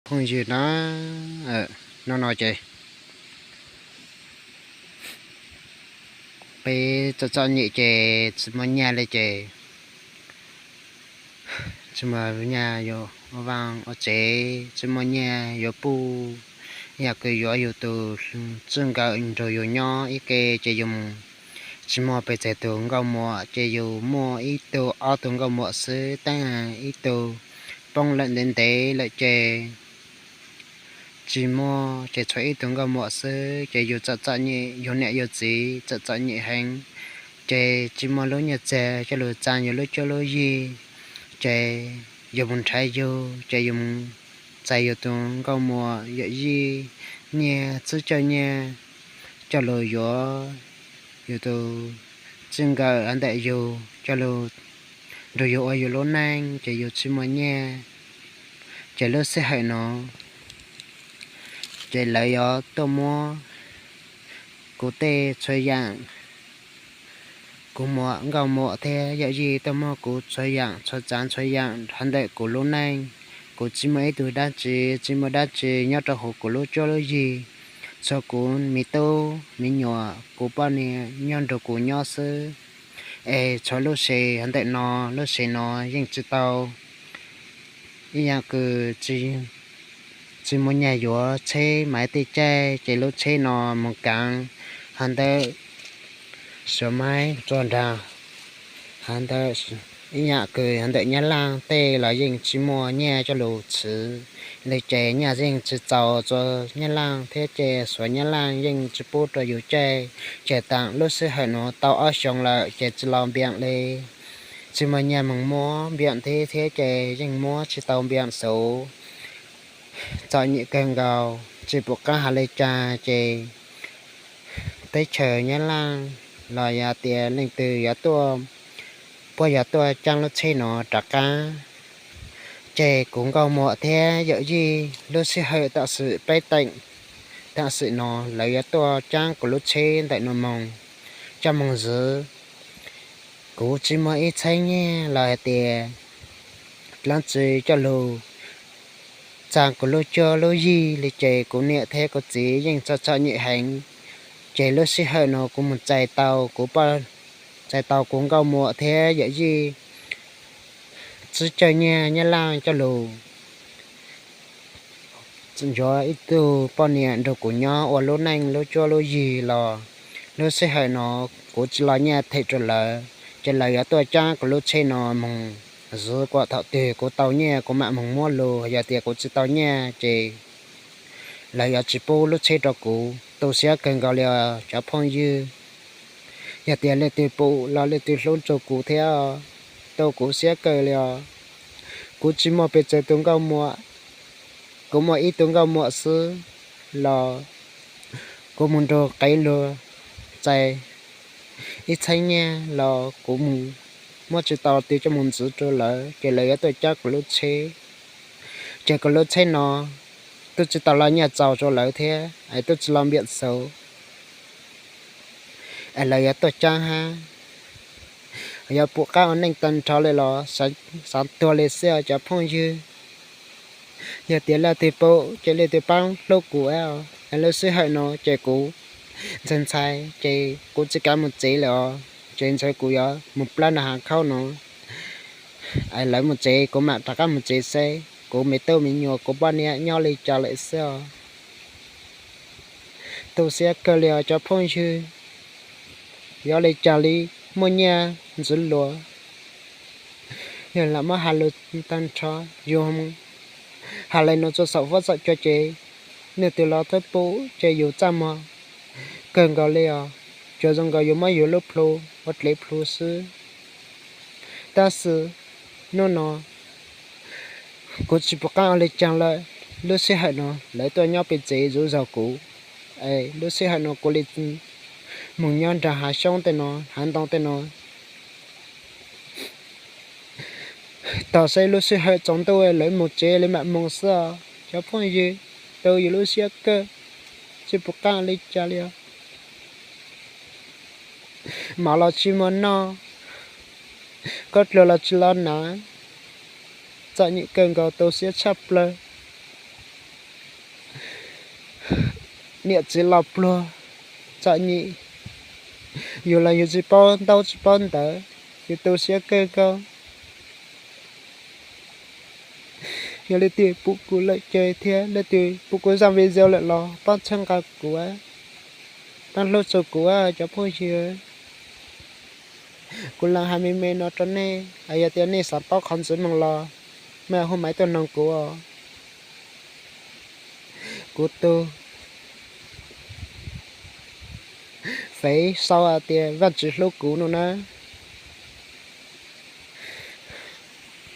Phooj ywg na, hnub no ces peb txom txom nyem ces tsis muaj nyiaj li ces tsis muaj nyiaj yuav ua vaj ua tsev, tsis muaj nyiaj yuav puj, yam kws yuav yus tus txij nkawm nrog yus nyob ib ke ces yus mus tsis muaj pes tsawg tus nkauj muam ces yus muaj ib tug ob tug nkauj muam xwb, tab ib tug poob lawm ntev ntev lawm ces tsis muaj, ces tshuav ib tug nkauj muam xwb ces yus txom txom nyem, yus niam yus txiv txom txom nyem heev, ces tsis muaj lub nyiaj txiag coj lug txaa yus lub cuab lub yig, ces yus mus nrhav yug ces yus mus txais yus tus nkauj muam yawm yij nyiaj, txib coj nyiaj coj lug yuav yus tus txij nkawm ntawm yus coj lug nrug yus ua yus lub neej ces yus tsis muaj nyiaj. Ces lub sij hawm no ces lawv yuav tuaj muab kuv tej txhua yaam, kuv muam nkauj muam thiab yawm yij tuaj muab kuv txhua yaam, txhua tsav txhua yaam hov ntawm kuv lub neej. Kuv tsis muaj ib tug dab tsi, tsis muaj dab tsi nyob rau huv kuv lub cuab lub yig, txhua kuv me tub me nyuam, kuv poj niam nyob nrug kuv nyob xwb. Es txhua lub se hov ntawm no, lub se no yeej tsis tau, ib yaam kws tsis muaj nyiaj yuav tsheb maiv tej caij ces lub tsheb no mus kaav hov ntawm Suav Maiv Tsuas Nraag, hov ntawm ib yaam kws hov ntawm Nyab Laaj tej los yeej tsis muaj nyiaj coj lug txhwv li ces nyiaj yeej tsis txaus rua Nyab Laaj thiab ces Suav Nyab Laaj yeej tsis pub rua yus caij. Ces taam lub sij hawm nuav tau ob xyoos lawm ces tsis los npiam li, tsis muaj nyiaj moog muab npiam thiab, thiab ces yeej muab tsis tau npiam xuv, txom nyem kawg nkaus tsis pum qaab has li cas ces teb chaws Nyab Laaj los yog tias leej twg yuav tuaj, puab yuav tuaj caab lub tsheb no rov qaab. Ces kuv nkauj muam thiab yawm yij lub sij hawm tam sim peb teem, tam sim no lawv yuav tuaj caab kuv lub tsheb ntawm no moog, coj moog zwv. Kuv tsis muaj ib txheeb nyiaj los hais tias dlaab tsi coj lug txaa kuv lub cuab lub yig li ces kuv niam thiab kuv txiv yeej txom txom nyem heev. Ces lub sij hawm no kuv mus txais tau kuv poj, txais tau kuv nkauj muam thiab yawm yij txib coj nyiaj Nyab Laaj coj lug yuav ib tug poj niam nrug kuv nyob ua lub neej lub cuab lub yig los lub sij hawm no kuv tsis los nyiaj them rua lawv, ces lawv yuav tuaj caab kuv lub tsheb no moog zwv, kuas thaum twg kuv tau nyiaj kuv mam moog muab lug, yog tias kuv tsis tau nyiaj ces lawv yuav tsis pub lub tsheb rua kuv. Tu siab kawg nkaus li os cov phooj ywg. Yog tias leej twg pum los leej twg hlub txug kuv thiab, tu kuv siab kawg li os. Kuv tsis muaj pes tsawg tus nkauj muam, kuv muaj ib tug nkauj muam xwb los kuv mus nrug qeev luag txais ib txheeb nyiaj los kuv mus muab tsis tau twg coj mus ntxiv rau lawv, ces lawv yuav tuaj cab kuv lub tsheb. Ces kuv lub tsheb no twb tsis tau los nyiaj txaus rau lawv thiab es twb tsis los npiam xauv, es lawv yuav tuaj cab hab. Yuav pum qab ua neej tag nrho li los xav tuag li xwb os cov phooj ywg. Yog tias leej twg pum ces leej twg paab hlub kuv os. Lub sij hawm no ces kuv ntxhais ntxhais ces kuv tsis kav mus tsev lawm os, ces ntxhais kuv yuav mus plab nram hav khaub no. Es lawv mus tsev kuv mam rov qab mus tsev seb kuv me tub me nyuam kuv poj niam nyob li cas lawm xwb os. Tu siab kawg li os cov phooj ywg. Yuav li cas li, muaj nyiaj ntxiv luag, yog lam muab has lug tag nrho, yus has li no txug saum huab saum cua ces leej twg los twb pum ces yus txaj muag kawg nkaus li os. Tsuas zoo nkaus yus muab yus lub plhu ua dlev plhu xwb. Tab sis hnub no kuv tsis pum qab ua li cas lawm, lub sij hawm no lawv tuaj nyob pem tsev zuj zus kuv, es lub sij hawm no kuv li moog nyob nraag hav xyoob tej no hav ntoo tej no. Tos seb lub sij hawm tsaus ntuj lawv mus tsev li mam moog xwb os cov phooj ywg. Tu yus lub siab kawg, tsis pum qab ua li cas li os. Mov los tsis muaj noj, khaub dluag los tsis los hnav, txom nyem kawg nkaus tu siab tshaj plawg. Niam txiv los pluag txom nyem, yus los yus tsis paub ntaub tsis paub ntawv, yus tu siab kawg nkaus. Yog leej twg pum kuv lawm ces thiab leej twg pum kuv zaj video lawm los pab txhawb nqa kuv, pab hlub txug kuv cov phooj ywg. Kuv lees hais me me no rau nej, yog tias nej xav paub qhov ntxiv moo los maj hu maiv tuaj noog kuv os. Kuv tug fev xaus hais tias Vaajtswv hlub kuv no na.